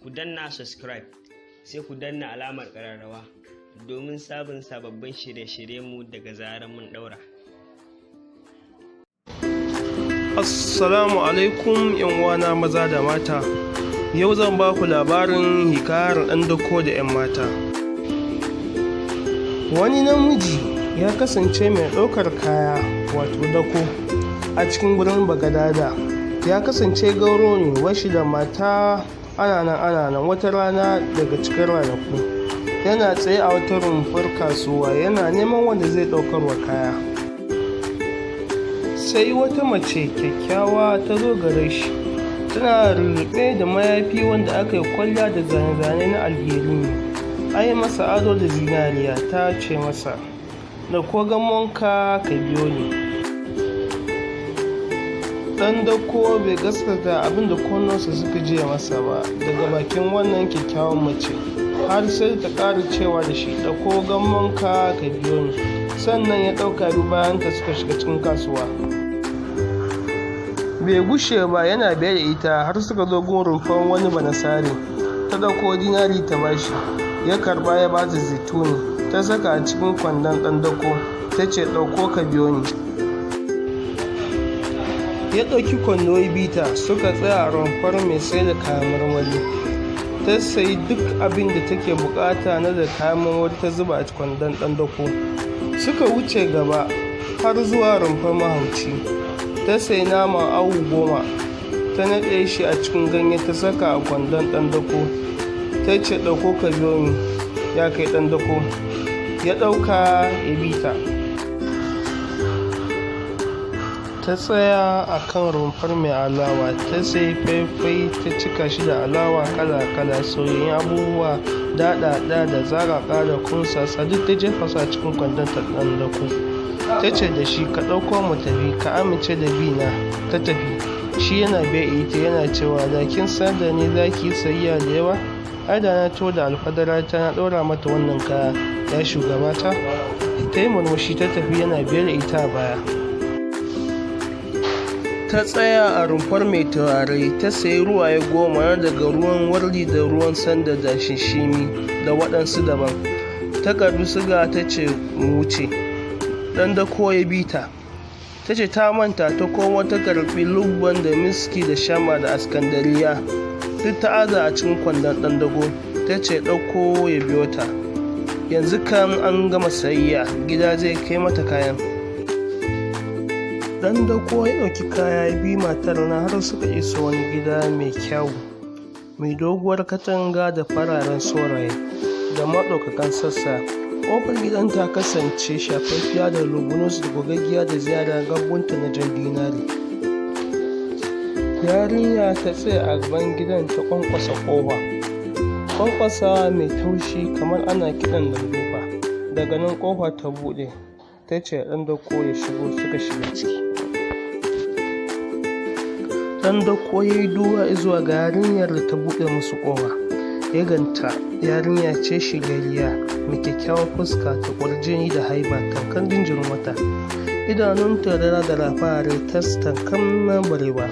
Ku danna subscribe, sai ku danna alamar ƙararrawa domin sabon sababbin shirye-shiryenmu daga zarar mun ɗaura. Assalamu alaikum uwana maza da mata. Yau zan ba ku labarin hikayar ɗan dako da 'yan mata. Wani namiji ya kasance mai ɗaukar kaya, wato dako, a cikin birnin Bagadada. Ya kasance gauro ne, bashi da mata. Ana nan ana nan, wata rana daga cikin ranaku, yana tsaye a wata rumfar kasuwa yana neman wanda zai ɗaukarwa kaya. Sai wata mace kyakkyawa ta zo gare shi, tana lulluɓe da mayafi wanda aka yi kwalliya da zane-zane na alherini, an yi masa ado da zinariya. Ta ce masa, "Ɗauko gamonka ka biyo ni." Ɗan dako bai gaskata abin da kunnensa suka jiya masa ba daga bakin wannan kyakkyawan mace, har sai ta ƙara cewa da shi, "Ɗauko gamonka ka biyo ni." Sannan ya ɗauka bi bayanta suka shiga cikin kasuwa. Bai gushe ba yana biye da ita har suka zo gun rumfan wani banasare. Ta ɗauko dinari ta bashi, ya karɓa ya bata zaituni, ta saka a cikin kwandon ɗan dako, ta ce, "Ɗauko ka biyo ni." Ya ɗauki kwando ya bi ta, suka tsaya a rumfar mai sai da kayan marmari. Ta sayi duk abin da take buƙata na da kayan marmari, ta zuba a kwandon ɗan dako. Suka wuce gaba har zuwa rumfar mahauci. Ta sayi naman awu 10, ta naɗe shi a cikin ganye, ta saka a kwandon ɗan dako. Ta ce, "Ɗauko ka biyo ni, ya kai ɗan dako." Ya ɗauka ya bi ta. Ta tsaya a kan rumfar mai alawa, ta sayi faifai, ta cika shi da alawa kala-kala, soyayyun abubuwa daɗaɗa da zaraƙa da kunsasa, duk ta jefa su a cikin kwandon ta ɗan dako. Ta ce da shi, "Ka ɗauko mu tafi, ka amince da bi na." Ta tafi, shi yana biye ita yana cewa, "Da kin san da ni za ki yi sayayya da yawa, ai da na taho da alfadara ta na ɗora mata wannan kaya, ya shugabata." Ta yi murmushi ta tafi, yana biye da ita a baya. Ta tsaya a rumfar mai turare, ta sayi ruwaye 10 daga ruwan wardi da ruwan sanda da shinshimi da waɗansu daban. Ta karɓi suga, ta ce, "Mu wuce." Ɗan dako ya bi ta. Ta ce ta manta, ta komo ta karɓi lubban da miski da shama da askandariya, duk ta aza a cikin kwandon ɗan dako. Ta ce ɗauko ya biyo ta. Yanzu kam an gama sayayya, gida zai kai mata kayan. Ɗan dako ya ɗauki kaya ya bi matar nan har suka iso wani gida mai kyau, mai doguwar katanga da fararen soraye da maɗaukakan sassa. Ƙofar gidan ta kasance shafaffiya da lubunus da gogaggiya da zinariya, gabbunta na jan dinari. Yarinya ta tsaya a gaban gidan ta ƙwanƙwasa ƙofa. Ƙwanƙwasawa mai taushi kamar ana kiɗan darduka. Daga nan ƙofa ta buɗe, ta ce ɗan dako ya shigo, suka shiga ciki. Ɗan dako ya yi duba zuwa ga yarinyar da ta buɗe musu ƙofa. Ya ganta yarinya ce shiryayya, mai kyakkyawar fuska ta ƙwarjini da haiba tamkar jinjirin wata. Idanunta dara da farare tas tamkar na barewa.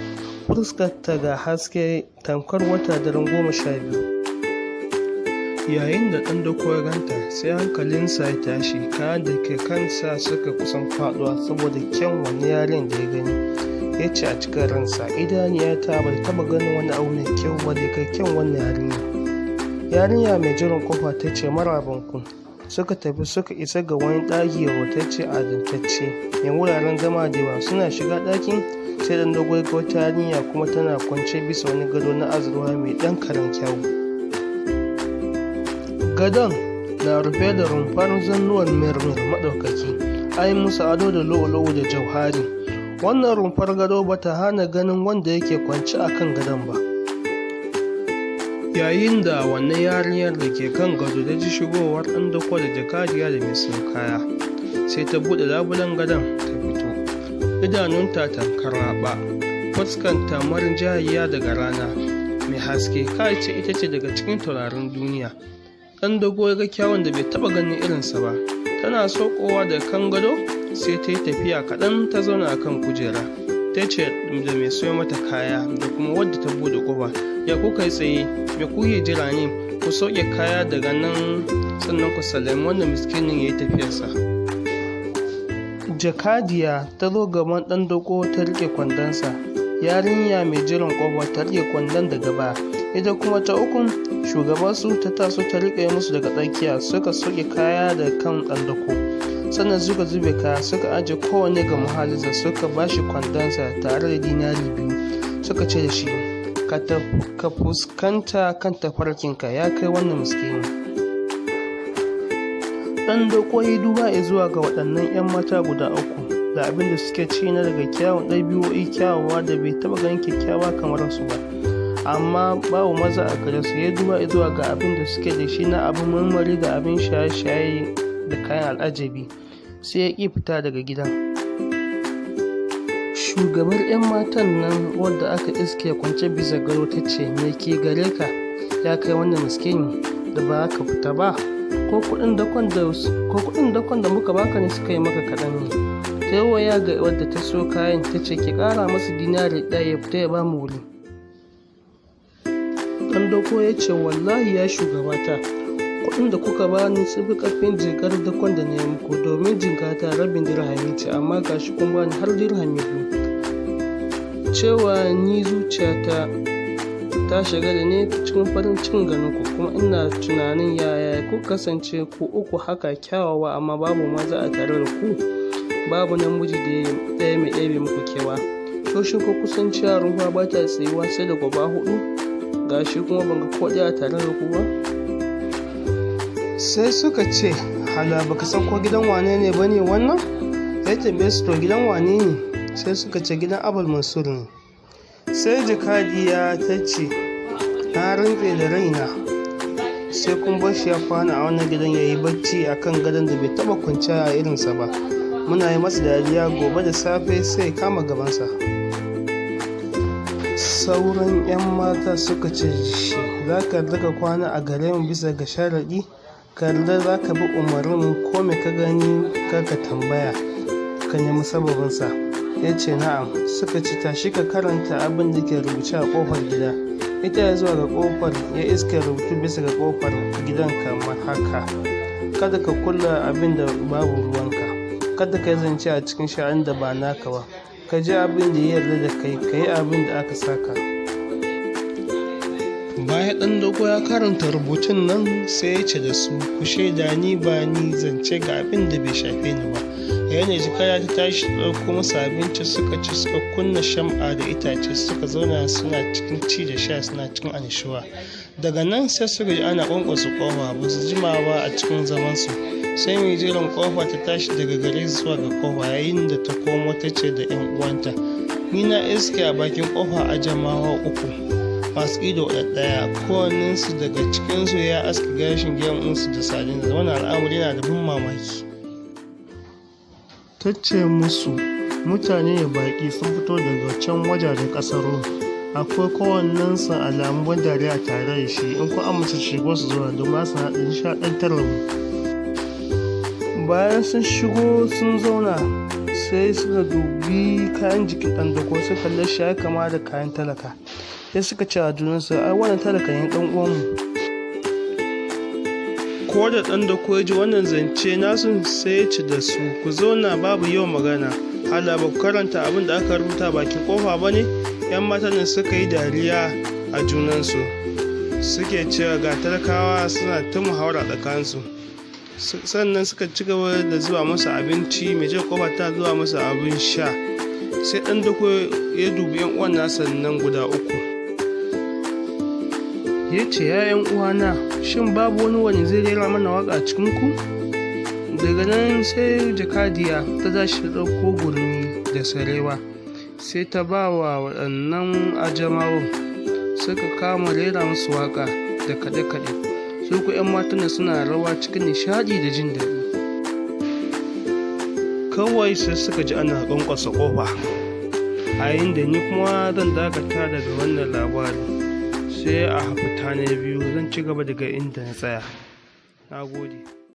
Fuskarta ga haske tamkar wata daren 12. Yayin da ɗan dako ya ganta, sai hankalinsa ya tashi, kayan da ke kansa suka kusan faɗuwa saboda kyan wannan yarinyar da ya gani. Ya ce a cikin ransa, "Idaniyata ba ta taɓa ganin wani abu mai kyau ba da ya kai kyan wannan yarinya." Yarinya mai jiran ƙofa ta ce, "Marabanku." Suka tafi suka isa ga wani ɗaki yalwatacce adantacce mai wuraren zama da yawa. Suna shiga ɗakin, sai ɗan dako ya ga wata yarinya kuma tana kwance bisa wani gado na azurfa mai ɗan karen kyau. Gadon na rufe da rumfar zannuwan mirmir maɗaukaki, an yi musu ado da lu'u-lu'u da jauhari. Wannan rumfar gado ba ta hana ganin wanda yake kwance a kan gadon ba. Yayin da wannan yarinyar da ke kan gado ta ji shigowar ɗan dako da jakadiya da mai sayo kaya, sai ta buɗe labulen gadon ta fito. Idanunta tamkar raɓa, fuskanta marinjayiya daga rana mai haske, ka ce ita ce daga cikin taurarin duniya. Ɗan dako ya ga kyawun da bai taɓa ganin irinsa ba. Tana saukowa daga kan gado, sai ta yi tafiya kaɗan ta zauna a kan kujera. Ta ce da mai sayo mata kaya da kuma wadda ta buɗe ƙofa, Ya kuka yi tsaye? Me kuke jira ne? Ku sauke kaya daga nan, sannan ku sallami wannan miskinin ya yi tafiyarsa." Jakadiya ta zo gaban ɗan dako ta riƙe kwandonsa. Yarinya mai jiran ƙofa ta riƙe kwandon daga baya. Ita kuma ta ukun, shugabansu, ta taso ta riƙe musu daga tsakiya. Suka sauke kaya daga kan ɗan dako. Sannan suka zube kaya, suka aje kowanne ga muhallinsa, suka ba shi kwandonsa tare da dinari 2. Suka ce da shi, "Ka fuskanta kan tafarkinka, ya kai wannan miskini." Ɗan dako ya duba zuwa ga waɗannan 'yan mata guda uku da abin da suke ci na daga kyawun ɗabi'o'i kyawawa da bai taɓa ganin kyakkyawa kamar su ba, amma babu maza a gare su. Ya duba zuwa ga abin da suke da shi na abin marmari da abin shaye-shaye da kayan al'ajabi, sai ya ƙi fita daga gidan. Shugabar 'yan matan nan, wadda aka iske kwance bisa gado, ta ce, "Me ke gare ka, ya kai wannan miskini, da ba ka fita ba? Ko kuɗin dakon da muka baka ne suka yi maka kaɗan ne?" Ta waya ga wadda ta so kayan ta ce, "Ki ƙara masa dinari 1 ya fita ya ba mu wuri." Ɗan dako ya ce, "Wallahi, ya shugabata, kuɗin da kuka bani sun fi ƙarfin jingar dakon da na yi muku, domin jingata rabin dirhami ce, amma gashi kun bani har dirhami 2. Cewa ni zuciyata ta shagala ne cikin farin cikin ganin ku, kuma ina tunanin yaya ku kasance ku uku haka kyawawa, amma babu maza a tare da ku, babu namiji da ɗaya mai ɗebe muku kewa. To shin ko kusan cewa rumfa ba ta tsayuwa sai da gwaba huɗu? Gashi kuma ban ga ko ɗaya tare da ku ba." Sai suka ce, "Hala baka san ko gidan wane ne ba ne wannan?" Ya tambaye su, "To, gidan wane ne?" Sai suka ce, "Gidan Abul Mansur ne." Sai jakadiya ta ce, "Na rantse da raina, sai kun bar shi ya kwana a wannan gidan, ya yi bacci a kan gadon da bai taɓa kwanciya a irinsa ba. Muna yi masa dariya, gobe da safe sai kama gabansa." Sauran 'yan mata suka ce shi, "Za ka yarda ka kwana a gare mu bisa ga sharaɗi, ka yarda za ka bi umarnin, ko me ka gani kar ka tambaya, ka nemi sababinsa." Ya ce, "Na'am." Suka ce, "Tashi ka karanta abin da ke rubuce a ƙofar gida." Ita ya zuwa ga ƙofar, ya iske rubutu bisa ga ƙofar gidan kamar haka: "Kada ka kula abin da babu ruwanka. Kada ka yi zance a cikin sha'anin da ba naka ba. Ka ji abin da ya yarda da kai, ka yi abin da aka saka." Bayan ɗan dako ya karanta rubutun nan, sai ya ce da su, "Ku shaida ni ba ni zance ga abin da bai shafe ni ba." Yayin da jakadiya ta tashi ta ɗauko masa abinci, suka ci, suka kunna sham'a da itace, suka zauna suna cikin ci da sha, suna cikin annashuwa. Daga nan sai suka ji ana ƙwanƙwasa ƙofa. Ba su jima ba a cikin zamansu, sai mai jiran ƙofa ta tashi daga gare su zuwa ga ƙofa. Yayin da ta komo, ta ce da 'yan uwanta, "Ni na iske a bakin ƙofa ajamawa uku masu ido ɗaya, kowannensu daga cikinsu ya aske gashin gemunsu da sajinsa. Wannan al'amari yana da ban mamaki." Ta ce musu, "Mutane ne baƙi, sun fito daga can wajajen ƙasar Rum. Akwai kowannensu alamun ban dariya a tare da shi. In kun amince su shigo su zauna, domin su nishaɗantar da mu." Bayan sun shigo sun zauna, sai suka dubi kayan jikin ɗan dako, suka kalle shi ya kama da kayan talaka. Sai suka ce a junansu, "Ai wannan talaka ne ɗan uwanmu." Ko da ɗan dako ya ji wannan zance nasu, sai ya ce da su, "Ku zauna, babu yawan magana. Hala ba ku karanta abin da aka rubuta bakin ƙofa ba ne?" 'Yan matan nan suka yi dariya a junansu, suke cewa ga talakawa suna ta muhawara tsakaninsu. Sannan suka ci gaba da zuba masa abinci, mai jan ƙofa ta zuba masa abin sha. Sai ɗan dako ya dubi 'yan uwan nasa nan guda uku, ya ce, "Ya 'yan uwana, shin babu wani wani zai rera mana waƙa a cikin ku?" Daga nan sai jakadiya ta tashi ta ɗauko gurmi da sarewa, sai ta ba wa waɗannan ajamawan, suka kama rera musu waƙa da kaɗe-kaɗe. Su ku 'yan matan da suna rawa cikin nishaɗi da jin daɗi. Kawai sai suka ji ana ƙwanƙwasa ƙofa. A yayin da ni kuma zan dakata daga wannan labari, sai a fita na biyu zan ci gaba daga inda na tsaya. Na gode.